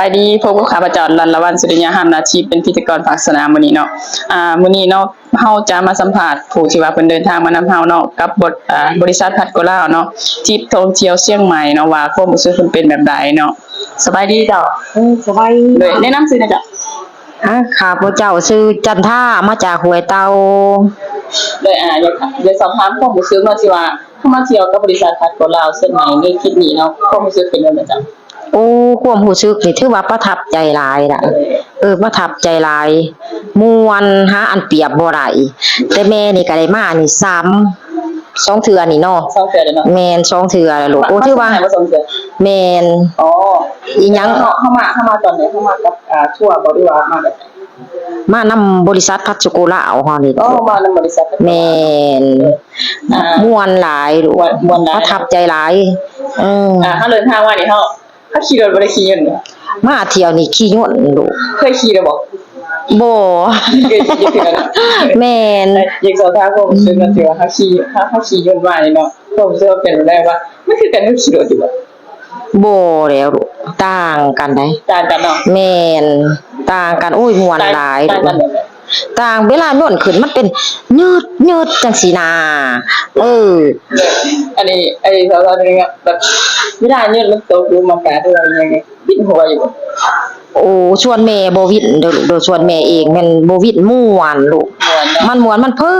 ບາຍດີ ພົບກັບຂ້າພະເຈົ້າ ລັນລະວັນ ສຸລິຍາ ຮັບໜ້າທີ່ເປັນພິທີກອນພາກສະໜາມມື້ນີ້ເນາະ. ອາ ມື້ນີ້ເນາະ ເຮົາຈະມາສຳພາດຜູ້ທີ່ວ່າເພິ່ນເດີນທາງມານຳເຮົາເນາະ ກັບ ອ່າ ບໍລິສັດພັດໂກລາວເນາະ ທຣິບທ່ອງທ່ຽວຊຽງໃໝ່ເນາະ ວ່າຄວາມຮູ້ສຶກເພິ່ນເປັນແບບໃດເນາະ. ສະບາຍດີເຈົ້າ. ເອີ ສະບາຍດີ. ໂດຍ ແນະນຳຊື່ແດ່ເຈົ້າ. ອາ ຂ້າພະເຈົ້າຊື່ຈັນທາ ມາຈາກຫ້ວຍເຕົ່າ. ໂດຍ ອາ ຢາກ ຢາກສອບຖາມຄວາມຮູ້ສຶກເນາະ ທີ່ວ່າເຂົ້າມາທ່ຽວກັບບໍລິສັດພັດໂກລາວເຊີງໃໝ່ໃນຄລິບນີ້ເນາະ ຄວາມຮູ້ສຶກເປັນແນວໃດເຈົ້າ? ໂອ້ ຄວາມຮູ້ສຶກນີ້ຖືວ່າປະທັບໃຈຫຼາຍລະ. ເອີ ປະທັບໃຈຫຼາຍ ມ່ວນຫາອັນປຽບບໍ່ໄດ້. ແຕ່ແມ່ນີ້ກະໄດ້ມານີ້ສາມ ສອງເທື່ອນີ້ເນາະ. ສອງເທື່ອແລ້ວເນາະ. ແມ່ນ ສອງເທື່ອແລ້ວລູກ. ໂອ້ ຖືວ່າ ມາສອງເທື່ອ. ແມ່ນ. ອໍ ອີຫຍັງ ເຮົາ ເຮົາມາ ເຮົາມາຕອນໃດ? ເຮົາມາກັບ ອ່າ ທົວບໍ່ ຫຼືວ່າມາແບບໃດ? ມານຳບໍລິສັດພັດໂກລາວເຮົານີ້. ອໍ ມານຳບໍລິສັດພັດໂກລາວ. ແມ່ນ. ອ່າ ມ່ວນຫຼາຍ ມ່ວນ ມ່ວນຫຼາຍ ປະທັບໃຈຫຼາຍ. ເອີ ອ່າ ເຮົາເດີນທາງມານີ້ ເຮົາ ເຮົາຂີ່ລົດບໍ່ໄດ້ຂີ່ຍົນ. ມາທ່ຽວນີ້ຂີ່ຍົນລູກ. ເຄີຍຂີ່ແລ້ວບໍ່? ບໍ່ ເຄີຍຂີ່ຈັກເທື່ອນະ. ແມ່ນ. ຢາກສອບຖາມຄວາມຮູ້ສຶກເນາະ ທີ່ວ່າເຮົາຂີ່ ເຮົາ ເຮົາຂີ່ຍົນມານີ້ເນາະ ຄວາມຮູ້ສຶກວ່າເປັນແບບໃດ ວ່າມັນຄືກັນກັບຂີ່ລົດຢູ່ບໍ່? ບໍ່ແລ້ວ ຕ່າງກັນໃດ໋. ຕ່າງກັນເນາະ. ແມ່ນ ຕ່າງກັນ. ໂອ້ຍ ມ່ວນຫຼາຍ. ຕ່າງ ຕ່າງກັນແບບໃດ? ຕ່າງ ເວລາຍົນຂຶ້ນມັນເປັນຍືດໆ ຈັ່ງຊີ້ນາ. ເອີ ອັນນີ້ ອັນນີ້ເຂົາວ່າແບບເວລາຍົນມັນຕົກຫຼຸມອາກາດ ຫຼືວ່າຫຍັງ ວິນຫົວຢູ່ບໍ່? ໂອ້ ສ່ວນແມ່ບໍ່ວິນເດີລູກເດີ ສ່ວນແມ່ເອງແມ່ນບໍ່ວິນ ມ່ວນລູກ. ມ່ວນເນາະ. ມັນມ່ວນ ມັນເພີ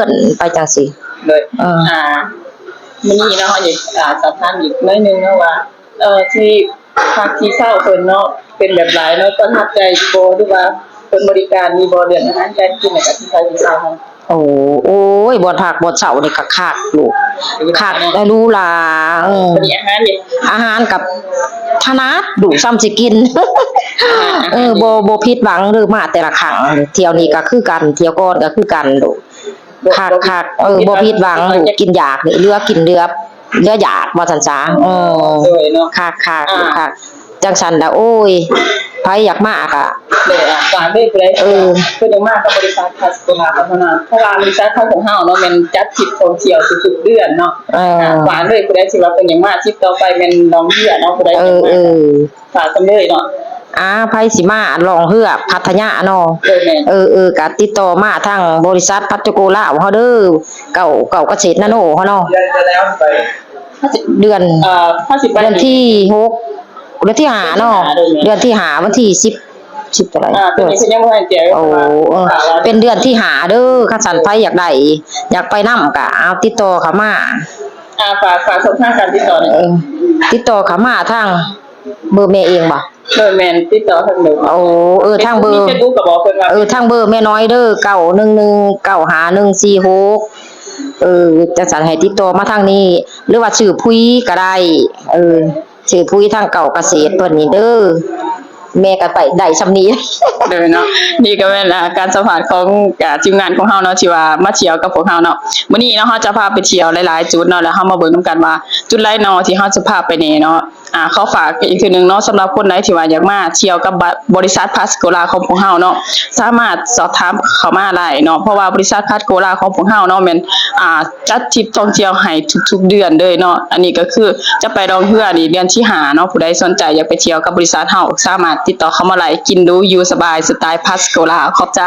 ນໄປຈັ່ງຊີ້. ໂດຍ ເອີ ອ່າ ມື້ນີ້ເນາະ ເຮົາຢາກ ອ່າ ສອບຖາມອີກໜ້ອຍໜຶ່ງເນາະວ່າ ເອີ ທີ່ພັກທີ່ເຊົາເພິ່ນເນາະ ເປັນແບບໃດເນາະ ປະທັບໃຈຢູ່ບໍ່ ຫຼືວ່າເພິ່ນບໍລິການດີບໍ່ ເລື່ອງອາຫານການກິນ ແລ້ວກະທີ່ພັກທີ່ເຊົາເຮົາ? ໂອ້ ໂອ້ຍ ບ່ອນພັກບ່ອນເຊົານີ້ກະຄັກລູກ ຄັກ ຫຼູຫຼາ. ເອີ ອາຫານນີ້ ອາຫານກະຖະໜັດລູກ ສ່ຳຊິກິນ. ເອີ ບໍ່ ບໍ່ຜິດຫວັງເດີ ມາແຕ່ລະຄັ້ງ. ທ່ຽວນີ້ກະຄືກັນ ທ່ຽວກ່ອນກະຄືກັນລູກ. ຄັກໆ ເອີ ບໍ່ຜິດຫວັງລູກ ກິນຢາກນີ້ ເຫຼືອກິນເຫຼືອ ເຫຼືອຢາກວ່າຊັ້ນສາ. ເອີ ໂດຍເນາະ ຄັກໆ ອ່າ ຄັກ ຈັ່ງຊັ້ນລະ. ໂອ້ຍ ໃຜຢາກມາກະ ເອີ ຝາກເດີ ຜູ້ໃດ ເອີ ເພິ່ນຢາກມາກັບບໍລິສັດພັດໂກລາວເນາະ ເພາະວ່າບໍລິສັດຂອງພວກເຮົາເນາະ ແມ່ນຈັດທຣິບທ່ອງທ່ຽວທຸກໆເດືອນເນາະ. ເອີ ອ່າ ຝາກເດີ ຜູ້ໃດທີ່ວ່າເພິ່ນຢາກມາ ຕິດຕໍ່ໄປແມ່ນໜອງເຮືອເນາະ ຜູ້ໃດຢາກມາ ເອີ ຝາກກັນເລີຍເນາະ. ອ່າ ໃຜຊິມາລ່ອງເຮືອພັດທະຍາເນາະ. ເອີ ແມ່ນ ເອີ ເອີ ກະຕິດຕໍ່ມາທາງບໍລິສັດພັດໂກລາວເຮົາເດີ ເກົ້າ ເກົ້າກະເສດນາໂນເຮົາເນາະ. ເດືອນ ເອີ ເດືອນທີຫົກ ເດືອນທີຫ້າເນາະ. ເດືອນທີຫ້າ ວັນທີສິບ ສິບເທົ່າໃດ? ອ່າ ໂຕນີ້ເພິ່ນຍັງບໍ່ທັນແຈ້ງ. ໂອ້ ເອີ ເປັນເດືອນທີຫ້າເດີ. ຄັນຊັ້ນໃຜຢາກໄດ້ ຢາກໄປນຳກະເອົາ ຕິດຕໍ່ເຂົ້າມາ. ອ່າ ຝາກ ຝາກຊ່ອງທາງການຕິດຕໍ່ໜ້ອຍ. ເອີ ຕິດຕໍ່ເຂົ້າມາທາງ ເບີແມ່ເອງບໍ່? ເອີ ແມ່ນ ຕິດຕໍ່ທາງເບີ. ໂອ້ ເອີ ທາງເບີ ເຟສບຸກກະບອກເພິ່ນວ່າ ເອີ ທາງເບີແມ່ນ້ອຍເດີ ເກົ້າໜຶ່ງໜຶ່ງ ເກົ້າຫ້າໜຶ່ງສີ່ຫົກ. ເອີ ຈັ່ງຊັ້ນໃຫ້ຕິດຕໍ່ມາທາງນີ້ ຫຼືວ່າຊື່ຜຸຍກະໄດ້. ເອີ ຊື່ຜຸຍທາງເກົ້າກະເສດເພິ່ນນີ້ເດີ. ແມ່ກະໄປໄດ້ຊ່ຳນີ້ເດີເນາະ. ນີ້ກະແມ່ນ ອ່າ ການສຳພາດຂອງ ອ່າ ທີມງານຂອງເຮົາເນາະ ທີ່ວ່າມາທ່ຽວກັບພວກເຮົາເນາະ. ມື້ນີ້ເນາະ ເຮົາຈະພາໄປທ່ຽວຫຼາຍໆຈຸດເນາະ ແລ້ວເຮົາມາເບິ່ງນຳກັນວ່າຈຸດໃດເນາະທີ່ເຮົາຈະພາໄປແດ່ເນາະ. ອ່າ ຂໍຝາກອີກເທື່ອໜຶ່ງເນາະ ສຳລັບຄົນໃດທີ່ວ່າຢາກມາທ່ຽວກັບ ບໍ ບໍລິສັດພັດໂກລາຂອງພວກເຮົາເນາະ ສາມາດສອບຖາມເຂົ້າມາໄດ້ເນາະ ເພາະວ່າບໍລິສັດພັດໂກລາຂອງພວກເຮົາເນາະ ແມ່ນ ອ່າ ຈັດທຣິບທ່ອງທ່ຽວໃຫ້ທຸກໆເດືອນເລີຍເນາະ. ອັນນີ້ກະຄືຈະໄປລ່ອງເຮືອນີ້ເດືອນທີຫ້າເນາະ. ຜູ້ໃດສົນໃຈຢາກໄປທ່ຽວກັບບໍລິສັດເຮົາ ສາມາດຕິດຕໍ່ເຂົ້າມາໄດ້. ກິນດູຢູ່ສະບາຍສະໄຕລ໌ພັດໂກລາ. ຂອບໃຈ.